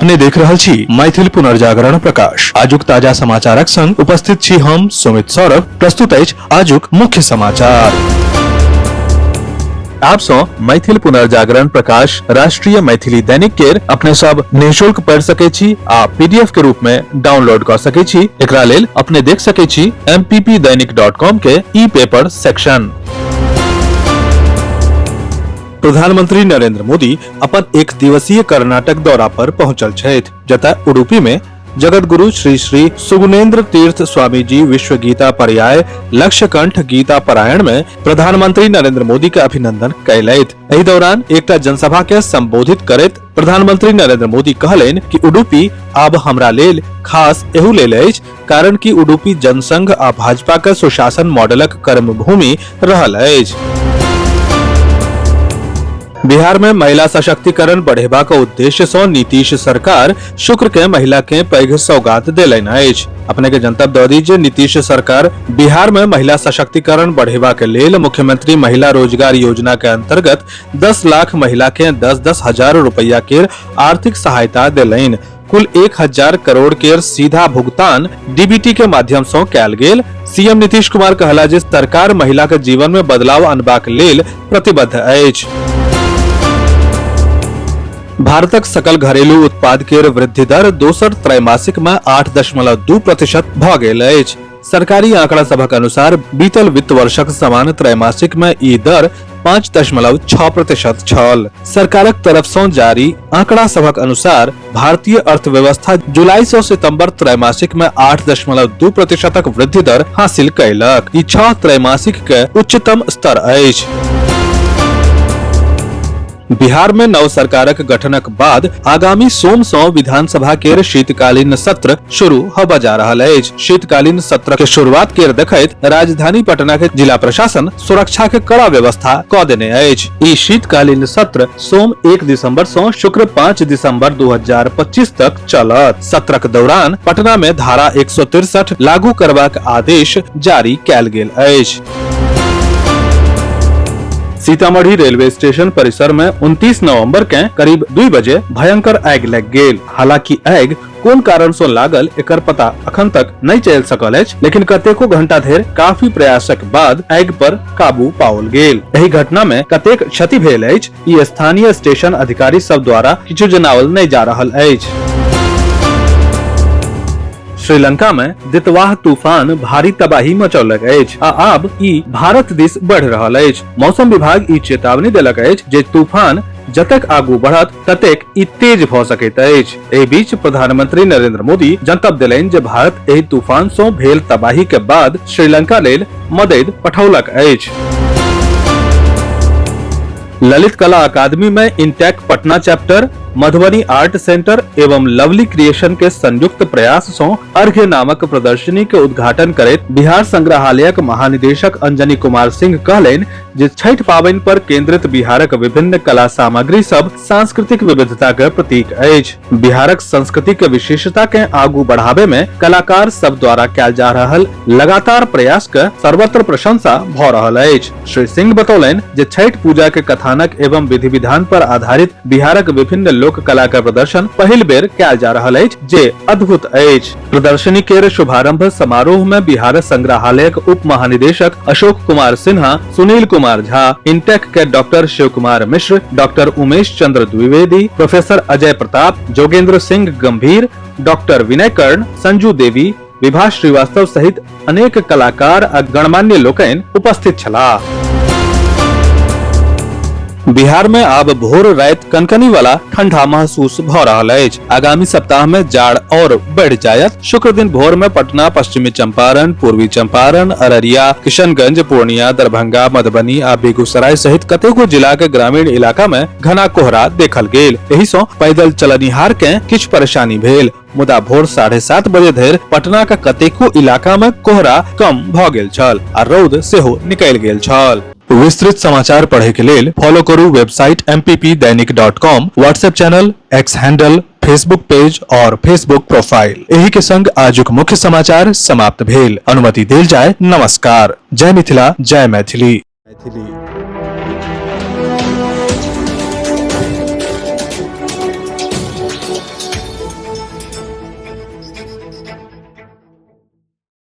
अपने देख रहल छी मैथिल पुनर्जागरण प्रकाश। आजुक ताजा समाचारक संग उपस्थित छी हम सुमित सौरभ। प्रस्तुत अछि आजुक मुख्य समाचार। आप सौ मैथिल पुनर्जागरण प्रकाश राष्ट्रीय मैथिली दैनिक केर अपने सब निःशुल्क पढ़ सके छी आ पीडीएफ के रूप में डाउनलोड कर सके छी। एकरा लेल अपने देख सके छी mppdainik.com के ई पेपर सेक्शन। प्रधानमंत्री नरेंद्र मोदी अपन एक दिवसीय कर्नाटक दौरा पर पहुंचल छथि, जतय उडुपी में जगत गुरु श्री श्री सुगुनेन्द्र तीर्थ स्वामी जी विश्व गीता पर्याय लक्ष्यकंठ गीता पारायण में प्रधानमंत्री नरेंद्र मोदी के अभिनंदन कयलथि। एहि दौरान एकटा जनसभा के संबोधित करैत प्रधानमंत्री नरेंद्र मोदी कहलनि कि उडुपी आब हमरा लेल खास एहू लेल अछि कारण कि उडुपी जनसंघ आ भाजपा के सुशासन मॉडलक कर्मभूमि रहल अछि। बिहार में महिला सशक्तिकरण बढ़ेबाक उद्देश्य सँ नीतीश सरकार शुक्र के महिला के पैघ सौगात देलनि अछि। अपने के जनतब दऽ दी जे नीतीश सरकार बिहार में महिला सशक्तिकरण बढ़ेबाक लेल मुख्यमंत्री महिला रोजगार योजना के अंतर्गत 10 लाख महिला के 10-10 हजार रुपया के आर्थिक सहायता देलनि। कुल 1000 करोड़ के सीधा भुगतान डीबीटी के माध्यम सँ कयल गेल। सीएम नीतीश कुमार कहला जे सरकार महिला के जीवन में बदलाव अनबाक लेल प्रतिबद्ध अछि। भारतक सकल घरेलू उत्पाद केर वृद्धि दर दोसर त्रैमासिक में 8.2% भऽ गेल अछि। सरकारी आंकड़ा सभक अनुसार बीतल वित्त वर्षक समान त्रैमासिक में ई दर 5.6% छल। सरकारक तरफ सँ जारी आंकड़ा सभक अनुसार भारतीय अर्थव्यवस्था जुलाई सँ सितंबर त्रैमासिक में 8.2% वृद्धि दर हासिल कयलक। ई 6 त्रैमासिक के उच्चतम स्तर अछि। बिहार में नव सरकारक गठनक बाद आगामी सोम सँ विधानसभा केर शीतकालीन सत्र शुरू होबय जा रहल अछि। शीतकालीन सत्र के शुरुआत केर देखैत राजधानी पटना के जिला प्रशासन सुरक्षा के कड़ा व्यवस्था क देने अछि। ई शीतकालीन सत्र सोम 1 दिसंबर सँ शुक्र 5 दिसंबर 2025 तक चलत। सत्रक दौरान पटना में धारा 163 लागू करबाक आदेश जारी कयल गेल अछि। सीतामढ़ी रेलवे स्टेशन परिसर में 29 नवंबर के करीब 2 बजे भयंकर आगि लग गेल। हालांकि आगि कोन कारण से लागल एकर पता अखन तक नहीं चल सकल अछि, लेकिन कतेको घंटा धरि काफी प्रयासक बाद आगि पर काबू पाओल गेल। एहि घटना में कतेक क्षति भेल अछि ई स्थानीय स्टेशन अधिकारी सब द्वारा किछु जनावल नहीं जा रहल अछि। श्रीलंका में दितवाह तूफान भारी तबाही मचौलक अछि आ आब ई भारत दिस बढ़ि रहल अछि। मौसम विभाग ई चेतावनी देलक अछि जे तूफान जतेक आगू बढ़त ततेक ई तेज भऽ सकैत अछि। एहि बीच प्रधानमंत्री नरेंद्र मोदी जनतब देलनि जे भारत एहि तूफान सँ भेल तबाही के बाद श्रीलंका लेल मदद पठौलक अछि। ललित कला अकादमी में INTACH Patna chapter, Madhubani art centre एवं लवली क्रिएशन के संयुक्त प्रयास सँ अर्घ्य नामक प्रदर्शनी के उद्घाटन करैत बिहार संग्रहालयक महानिदेशक अंजनी कुमार सिंह कहलनि जे छठि पाबनि पर केंद्रित बिहारक विभिन्न कला सामग्री सब सांस्कृतिक विविधता के प्रतीक अछि। बिहारक संस्कृति के विशेषता के आगू बढ़ावे में कलाकार सब द्वारा कयल जा रहल लगातार प्रयास के सर्वत्र प्रशंसा भ रहल अछि। श्री सिंह बतौलनि जे छठि पूजा के कथानक एवं विधि विधान पर आधारित बिहारक विभिन्न लोक कला के प्रदर्शन पहिल बेर कयल जा रहल अछि, जे अद्भुत अछि। प्रदर्शनी के शुभारंभ समारोह में बिहार संग्रहालयक उप महानिदेशक अशोक कुमार सिन्हा, सुनील कुमार झा, इंटेक के doctor Shiv Kumar Mishra, doctor Umesh Chandra Dwivedi, professor Ajay Pratap, Jogendra Singh Gambhir, doctor Vinay Karn, Sanju Devi, Vibha Srivastava सहित अनेक कलाकार आ गणमान्य लोकनि उपस्थित छलाह। बिहार में आब भोर राति कनकनी वाला ठंडा महसूस भ रहल अछि। आगामी सप्ताह में जाड़ और बढ़ जायत। शुक्र दिन भोर में पटना, पश्चिमी चंपारण, पूर्वी चंपारण, अररिया, किशनगंज, पूर्णिया, दरभंगा, मधुबनी आ बेगूसराय सहित कतेको जिला के ग्रामीण इलाका में घना कोहरा देखल गेल। एहि सँ पैदल चलनिहार के किछु परेशानी भेल, मुदा भोर 7:30 बजे धरि पटना के कतेको इलाका में कोहरा कम भ गेल छल आ रौद सेहो निकलि गेल छल। विस्तृत समाचार पढ़े के लेल फॉलो करू website mppdainik.com, WhatsApp channel, X handle, Facebook page और फेसबुक प्रोफाइल। एही के संग आजुक मुख्य समाचार समाप्त भेल। अनुमति देल जाय। नमस्कार। जय मिथिला, जय मैथिली। मैथिली।